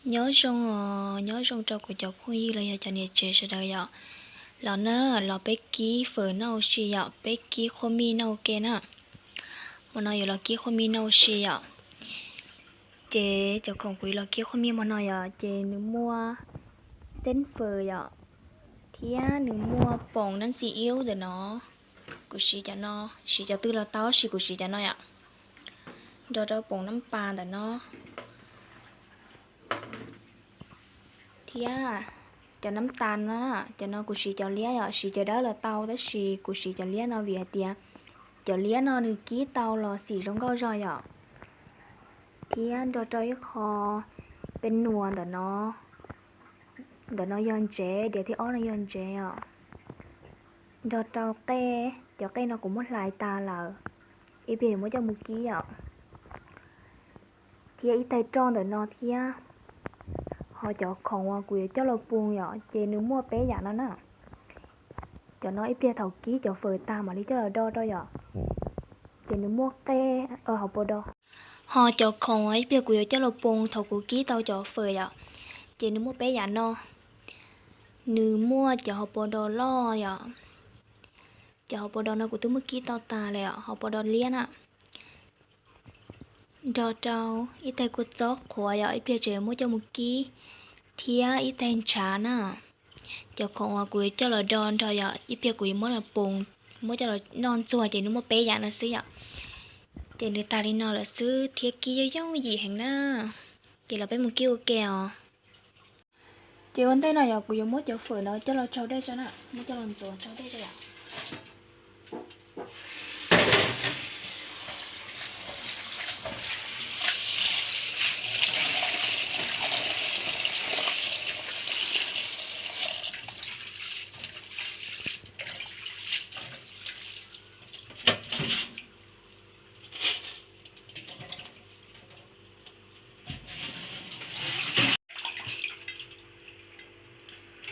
Nyob zoo os, nyob zoo rau kuv cov phooj ywg los yog cov niam tsev sawv daws yom. Los na, los peb kib fawm noj ua si yom, peb kib qhuav mij noj ua ke na. Hmo no yuav los kib qhuav mij noj ua si yom. Ces cov khoom kuv yuav los kib qhuav mij hmo no yom, ces nws muaj xeeb fawm yom, thiab nws muaj poom nab ntxi iub ntawm no. Kuv siv cov no, siv cov twg los tau, tab sis kuv siv cov no yom. Nrog rau poom nab pas ntawm no, thiab cov nab tas no, cov no kuv siv cov liab yom, siv cov dawb los tau, tab sis kuv siv cov liab no vim hais tias cov liab no nws kib tau los xim zoo nkauj zog yom. Thiab nrog rau ib qho peb nuam ntawm no, ntawm no yog ntsev, diav thib ob no yog ntsev os. Nrog rau qej, cov qej no kuv muab hlais tas lawm, ib pliag yuav muab coj mus kib os. Thiab ib tais roj ntawm no thiab. Ho cov khoom uas kuv yuav coj los poo yom, ces nws muaj peb yam no na. Cov no ib pliag thaum kib cov fawm tag mam li coj los do rau yom. Ces nws muaj qej, hauv paus do. Ho cov khoom uas ib pliag kuv yuav coj los poo thaum kuv kib tau cov fawm yom, ces nws muaj peb yam no. Nws muaj cov hauv paus do loj yom. Cov hauv paus do no kuv twb muab kib tau tas lawm, hauv paus do liab na. Nrog rau ib tais kua txob qhuav yom, ib pliag tseem muab coj mus kib, thiab ib tais ntshav na. Cov khoom uas kuv yuav coj los do nrog yom, ib pliag kuv yuav muab los poo, muab coj los noj ntxuag, ces nws muaj peb yam no xwb yom. Ces nws tas li no lawm xwb thiab kib yooj yooj yim heev na. Ces los peb mus kib ua ke os. Ces ua ntej no yog kuv yuav muab cov fawm no coj los tsau dej tso na, muab coj los ntxuav tsau dej tso yom.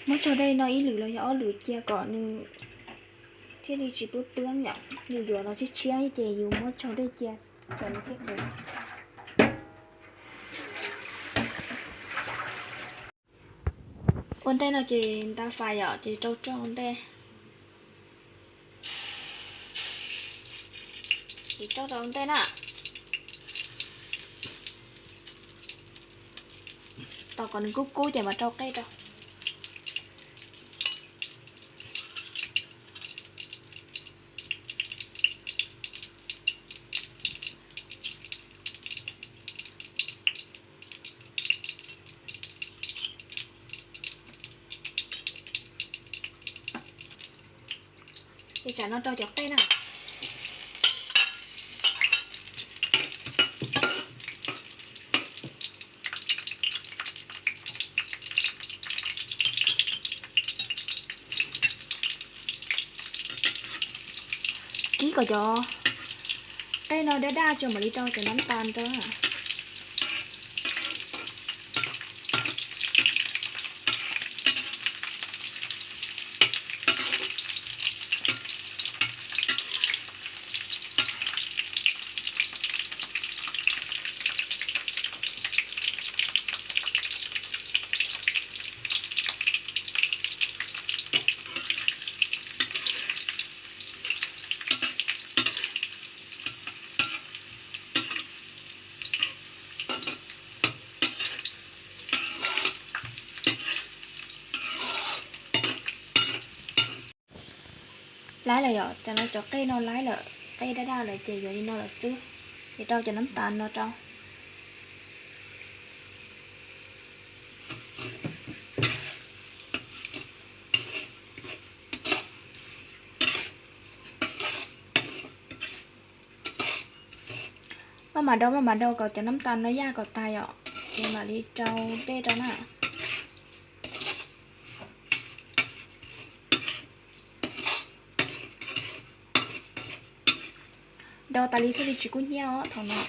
Muab tsau dej no ib lwm los yog ob lwm cia kom nws thiaj li tsis pwb pwb yom. Yus yuav los tshiab tshiab ces yus muab tsau dej cia kom nws thiaj qhuav. Ua ntej no ces nta fais yom, ces rau rau ntej. Ces rau rau ntej na. Tos kom nws kub kub ces mam rau qej rau. Ces tsam no rau cov qej na. Kib kom cov qej no daj daj tso mam li rau cov nab tas rau. Laib lawm yom, cov no cov qej no laib lawm, qej daj daj lawm ces yuav li no lawm xwb. Ces rau cov nab tas no rau. Maj mam do, maj mam do kom cov nab tas no yaj kom tas yom, ces mam li rau dej rau na. Do tas li thiaj li tsis kub hnyiab os thaum no.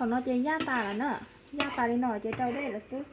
No ces yaj tas lawm na, yaj tas li no ces rau dej lawm xwb.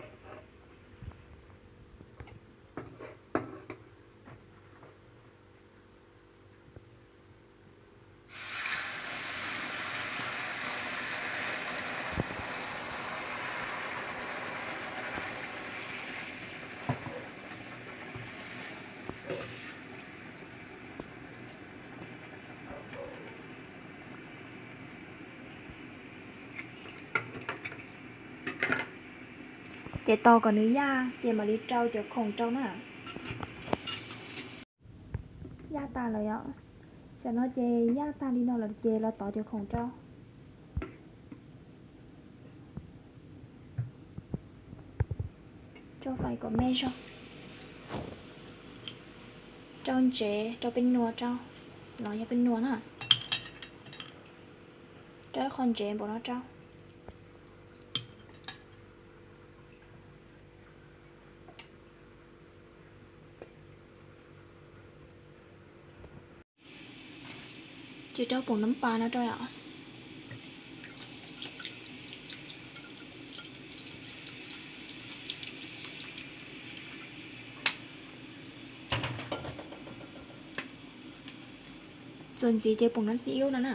Ces tos kom nws yaj ces mam li rau cov khoom rau na. Yaj tas lawm yom. Tam no ces yaj tag li no lawm ces los tov cov khoom rau. Rau fais kom me zog. Rau ntsev, rau peb nua rau, los yog peb nua na. Rau ib qho ntsev npaum no rau. Ces rau poom nab pas no rau yom. Txuas ntxiv ces poom nab xib iub no na.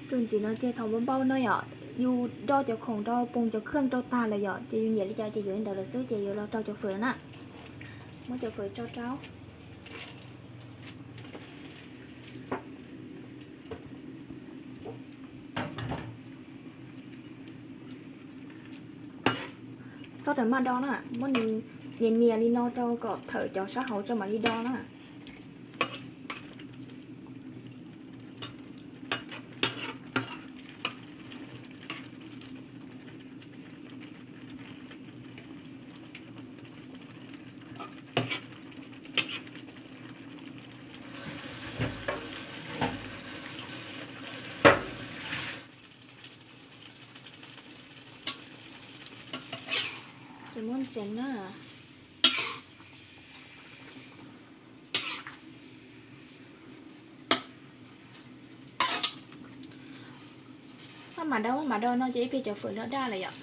Txuas ntxiv no ces thaum npau npau no yom, yus do cov khoom rau, poom cov kheej rau tag lawm yom, ces yus nyiam li cas ces yuav li ntawd lawm xwb ces yuav los rau cov fawm na. Muab cov fawm tso rau. Txhob rawm maj do na, muab nws nias nias li no rau kom thawm cov sab hauv tso mam li do na. Ces muab ntxeev na. Maj mam do, maj mam do no ces ib pliag cov fawm no daj lawm yom.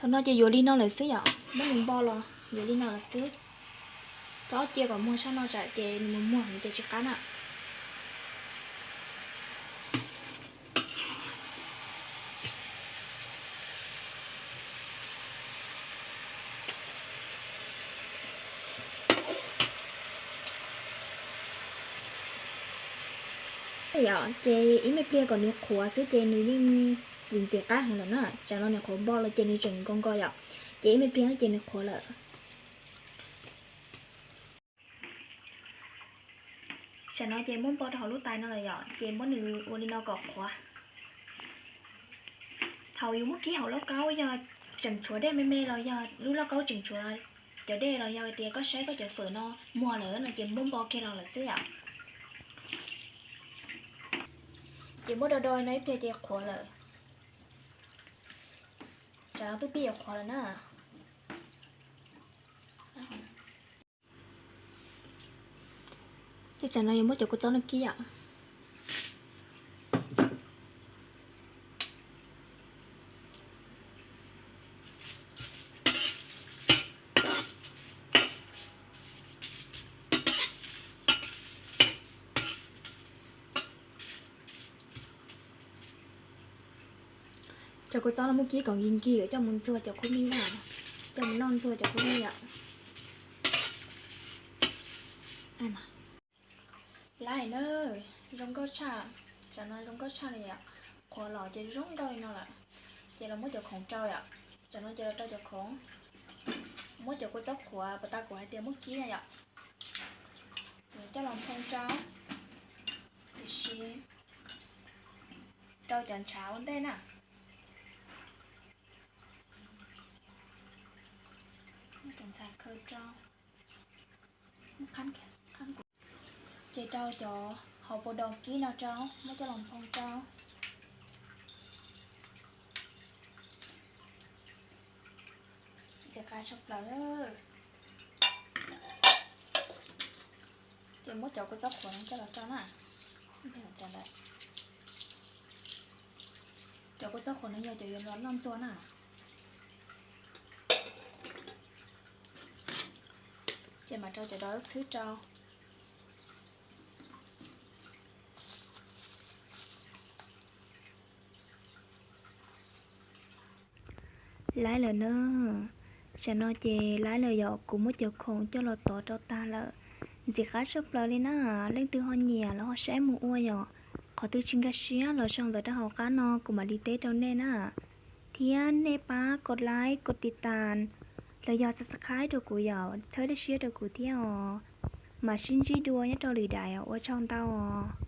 Thaum no ces yuav li no lawm xwb yom, muab nws npo los yuav li no lawm xwb. Txhob cia kom muag sab no tsam ces nws mus muag nws ces tsis qab na. Yom, ces ib me pliag kom nws qhuav xwb ces nws yeej ntxim qab heev lawm na. Tsam no nws qhuav npo los ces nws tseem nkaus nkaus yom, ces ib me pliag ces nws qhuav lawm. Tam no ces muab npo rau hauv lub tais no lawm yom, ces muab nws ua li no kom qhuav. Thaum yus muab kib hauv lauj kaub yog tseem tshuav dej me me los yog lub lauj kaub tseem tshuav cov dej los yog tias koj saib koj cov fawm no muag lawm no ces muab npo kiag los lawm xwb yom. Ces muab do do no ib pliag ces qhuav lawm. Tsam no twb pib yuav qhuav lawm na. Ces tsam no yuav muab cov kua txob no kib yom. Cov kua txob no muab kib kom nkig nkig yuav coj mus ntxuag cov khub mij na, coj mus noj ntxuag cov khub mij yom. Laiv na, zoo nkauj tshaj, tsam no zoo nkauj tshaj li yom, qhuav los ces zoo nkauj li no lawm. Ces los muab cov khoom rau yom, tsam no ces los rau cov khoom. Muab cov kua txob qhuav puas tau kuv hais tias muab kib na yom, coj los nphoo rau, tiam sis rau cov ntshav ua ntej na. Cov ntxhais khaws rau, ces rau cov hauv paus dos kib no rau, muab coj los nphoo rau. Ntxim qab tshaj plaws. Ces muab cov kua txob qhuav no coj los rau na. Cov kua txob qhuav no yog cov yuav los noj ntxuag na. Ces mam rau cov dov xwb rau. Laib lawm na. Tsam no ces laib lawm yom, kuv muab cov khoom coj los tov rau tag lawm. Ntxim qab tshaj plaws li na, leej twg ho nyiam los ho saib mus ua yom. Qhov twg tsis nkag siab los sau ntawv rau hauv qab no kuv mam li teb rau nej na. Thiab nej pab kos like, kos tiv tas, los yog subscribe rau kuv yom, txhawb siab rau kuv thiab os. Mam sib ntsib dua nyob rau lwm daim, ua tsaug ntau os.